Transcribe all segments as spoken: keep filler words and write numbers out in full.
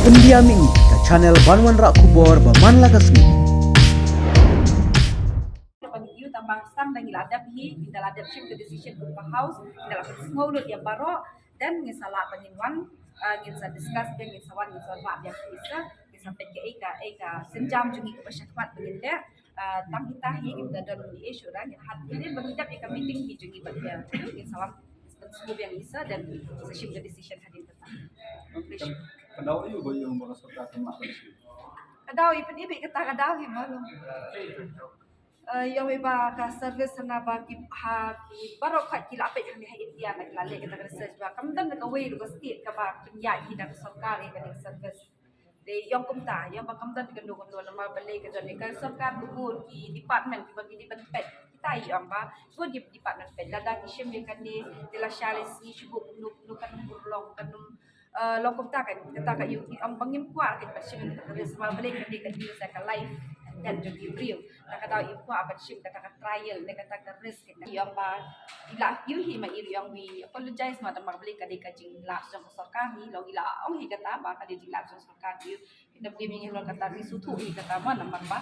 Pyndiam ïa ngi ka channel ban wanrah khubor ba man la ka sngi. Ban ïoh tang ba sdang da ngi la dep hi, ngi da la dep shim ka decision kum ka house, ngi da la pynsngew lut ïa baroh, then ngin sa lah ba ngin wan, ah, ngin sa discuss, then ngin sa wan, ngin sa wan biang pisa, ngin sa peit ka ei ka ei ka sienjam jong ngi kaba shakhmat ba ngin leh, ah, tang kita hi ngin da don issue ra, ngin hat, ngin ba ngi dep ïa ka meeting hi jong ngi ba ngin sa wan. Sngewbha ïa ngi sa, then sa shim ka decision hadien kata. Ka daw ïa ba ïa ba ka sorkar ka mah ka shim. Ka daw ïa pynibit kata ka daw ïa ba long. Eh, ïa ba ka service hana ba ki ha ki baroh khat ki la peit ha India na ki la leh kata ka research ba kam don ka wei ruh ka state kaba pynïaid hi da ka sorkar ïa ka service. Te ïong kumta, ïong ba kam don kano kano namar balei ka don ka sorkar bun ki department kiba ki dei ban peit. Kita ïong ba bun ki department peit. Lada ki shim ïa kane te lashai la sngi shu buh kano kano kan long kano, eh, long kumta kan, kata ka ïong ïong ba ngim kwah kan ban shim ïa kata ka risk namar balei kane ka dei sa ka life and death jong ki briew. Kata ka daw ïong kwah ban shim kata ka trial ne kata ka risk. Ïong ba i la ïohi ma i ruh ïong, we apologize ma, namar balei ka dei ka jinglap jong ka sorkar hi, long i la ong hi kata ba ka dei jinglap jong sorkar hi. Ina balei ngi long kata, ngi sngewthuh hi kata ma, namar ba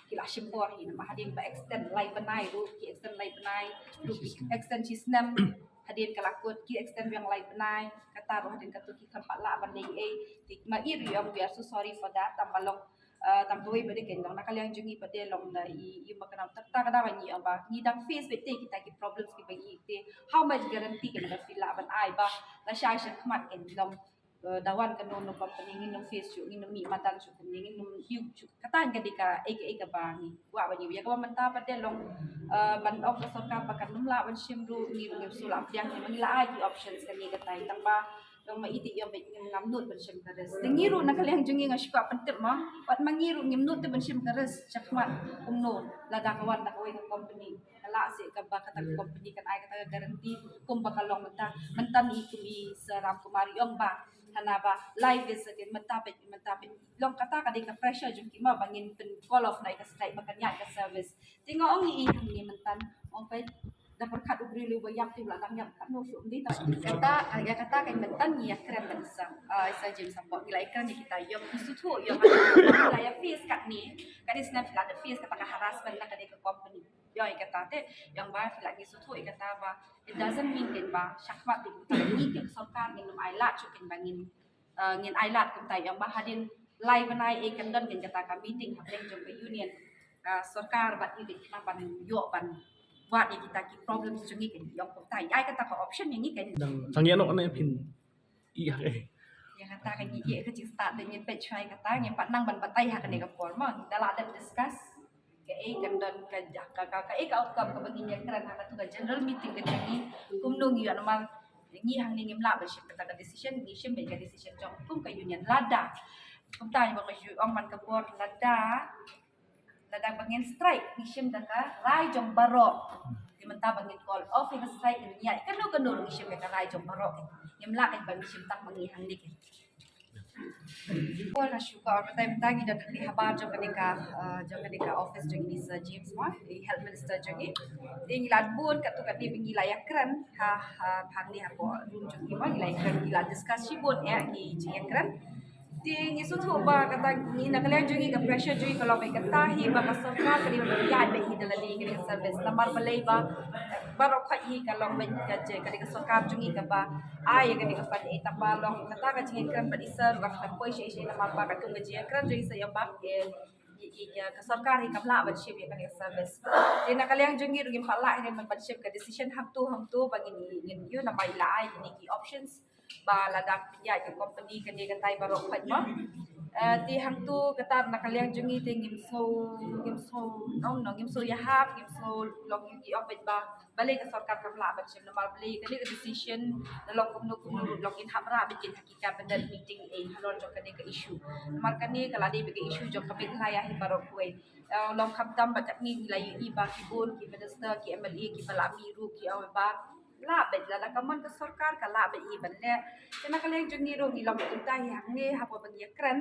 ki la shim bor hi, namar hadien ba extend lai bnai ruh, ki extend lai bnai ruh, ki extend shi snem, hadien ka la kut ki extend biang lai bnai, kata ruh hadien kata ki khlem pat lah ban leh ei. Te ma i ruh ïong, we are so sorry for that, tang ba long, eh, tang kawei ba dei kein long na ka liang jong ngi pat de long na i, i ma ka nam, ta ka daw ba ngi ong ba ngi dang face beit te kita ki problems kiba ngi te, how much guarantee kein ba phi lah ban ai ba lashai shakhmat kein long, eh, da wan kano kano company ngin ym face shuh, ngin ym mih madan shuh, ngin ym ïoh shuh. Kata ka dei ka ei ka ei kaba ngi kwah ba ngi ïa kaba mynta pat de long, eh, ban ong ka sorkar ba kan ym lah ban shim ruh, ngi ruh ngim shu lah pdiang, ngi la ai ki options kane katai, tang ba long ma i te ïa ba ngim ngam nud ban shim ka risk. Te ngi ruh na ka liang jong ngi nga shu kwah pyntip ma, wat ma ngi ruh ngim nud te ban shim ka risk shakhmat kumno lada ka wan da kawei ka company. Ka lah seh kaba kata ka company kan ai kata ka guarantee kumba ka long mynta, mynta i kum i Sir Ramkumar i ong ba hana ba life is again mynta peit mynta peit. Long kata ka dei ka pressure jong ki ma ba ngin pyn call off na ka strike ba kan ïaid ka service. Te nga ong i hangne mynta ong peit da pyrkhat u briew lei ba ïap te u la dang ïap katno shuh ym dei ta. Kata ïa kata ka mynta ngi ïa kren ban sa, ah, i Sir James Sambok ngi la ïa kren ïa kita ïong ki suthu ïong ngi la ïa face katne. Ka dei snem phi la da face kata ka harassment na ka dei ka company. Ïong ïa kata te ïong ba phi la ngi suthu ïa kata ba it doesn't mean kein ba shakhmat te kumta ngi ki sorkar ngin ym ai lad shuh kein ba ngin, eh, ngin ai lad kumta ïong ba hadien lai bnai ei kan don kein kata ka meeting hapdeng jong ka union, eh, sorkar bad i kein khnang ban ïoh ban wad ïa kita ki problems jong ngi kein ïong kumta ai kata ka option ïa ngi kein. Dang sang ïa nok ne phin i ha ke. Ïa kata ka ngi ïa ka jingstad te ngin peit shwa ïa kata ngin pat nang ban batai ha kane ka por ma da la dep discuss. Ka ei kan don ka, ka, ka, ka ei ka outcome kaba ngin ïa kren ha katu ka general meeting ka jong ngi. Kumno ngi ïoh namar ngi hangne ngim lah ban shim kata ka decision, ngi shim beit ka decision jong kum ka union lada. Kumta ïa ba nga ju ong man ka por lada, lada ba ngin strike ngi shim da ka rai jong baroh. Te mynta ba ngin call off ïa ka strike ngi ïa kano kano ruh ngi shim da ka rai jong baroh. Ngim lah ban shim tang ba ngi hangne. Paul, nga shu kwah ong mynta, mynta ngi don hangne habar jong kane ka, eh, jong kane ka office jong i Sir James ma, i Health Minister jong ngi. Te ngi la bun katto katne ba ngi la ïa kren ha, ha, hangne hapoh room jong ngi ma, ngi la ïa kren, ngi la discuss shibun ïa ki jingïakren. Te ngi sngewthuh ba kata ngi na ka liang jong ngi ka pressure jong ngi ka long ba kata hi ba ka sorkar ka dei ban ïaid beit hi da lade ïa kane ka service. Namar balei ba baroh khoit hi ka long beit ka je, ka dei ka sorkar jong ngi kaba ai ïa kane ka fund, eh, tang ba long kata ka jingïakren bad i Sir ruh ka poi sha i sha i namar ba katkum ka jingïakren jong i Sir ïa ba, eh, i, i, ïa ka sorkar hi kam lah ban shim ïa kane ka service. Te na ka liang jong ngi ruh ngim pat lah hi ban shim ka decision hangto hangto ba ngin, ngin ïoh namar i la ai kine ki options. Ba lada pynïaid ka company kane katai baroh khoit ma. Eh, te hangto kata na ka liang jong ngi te ngim sngew, ngim sngew, no, no, ngim sngew ïahap, ngim sngew long ïa ki ong beit ba balei ka sorkar kam lah ban shim namar balei kane ka decision na long kumno kumno ruh long in hap rah beit ha ki cabinet meeting, eh, halor jong kane ka issue. Namar kane ka la dei beit ka issue jong ka Meghalaya hi baroh kawei. Eh, long khamtam ba katne ngi la ïohi ba ki bun ki minister, ki M L A kiba la mih ruh ki ong ba lah beit, lada ka mon ka sorkar ka lah beit hi ban leh. Te na ka liang jong ngi ruh ngi long kumta hi hangne haba ba ngi ïakren.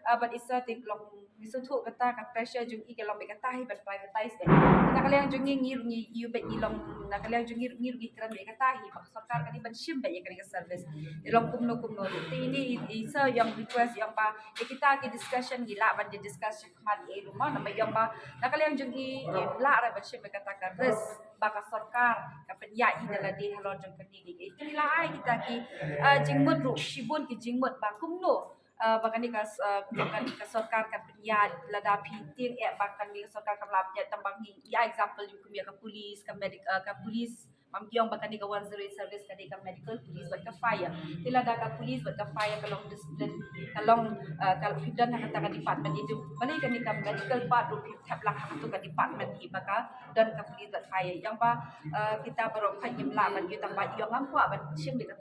Ah, bad i sa te long ngi sngewthuh kata ka pressure jong i ka long bad kata hi ban privatize bad. Na ka liang jong ngi ngi ruh ngi ïoh bad ngi long na ka liang jong ngi ruh ngi ruh ngi kren bad kata hi ba ka sorkar ka dei ban shim bad ïa kane ka service. Te long kumno kumno ruh. Te ine i, i sa ïong request ïong ba ïa kita ki discussion ngi lah ban ïa discuss shakhmat ïa i ruh mo namar ïong ba na ka liang jong i i lah ruh ban shim bad kata ka risk ba ka sorkar ka pynïaid i da lade halor jong kane. Te ngi la ai kita ki, ah, jingmut ruh shibun ki jingmut ba kumno, ah, ba kane ka s-, ah, ba kane ka sorkar ka pynïaid lada phi tieng eh ba kane ka sorkar kam lah pynïaid tang ba ngi ïa example ïa kum ïa ka police ka medic, ah, ka police mam ki ong ba kane ka one zero eight service ka dei ka medical, police bad ka fire. Te lada ka police bad ka fire ka long discipline ka long, ah, ka phi don ha kata ka department ïa jong balei kane ka medical part ruh phi thep lang ha kata ka department hi ba ka don ka police bad fire ïong ba, ah, kita baroh khoit ngim lah ban ïoh tang ba ïong ngam kwah ban shim bad kata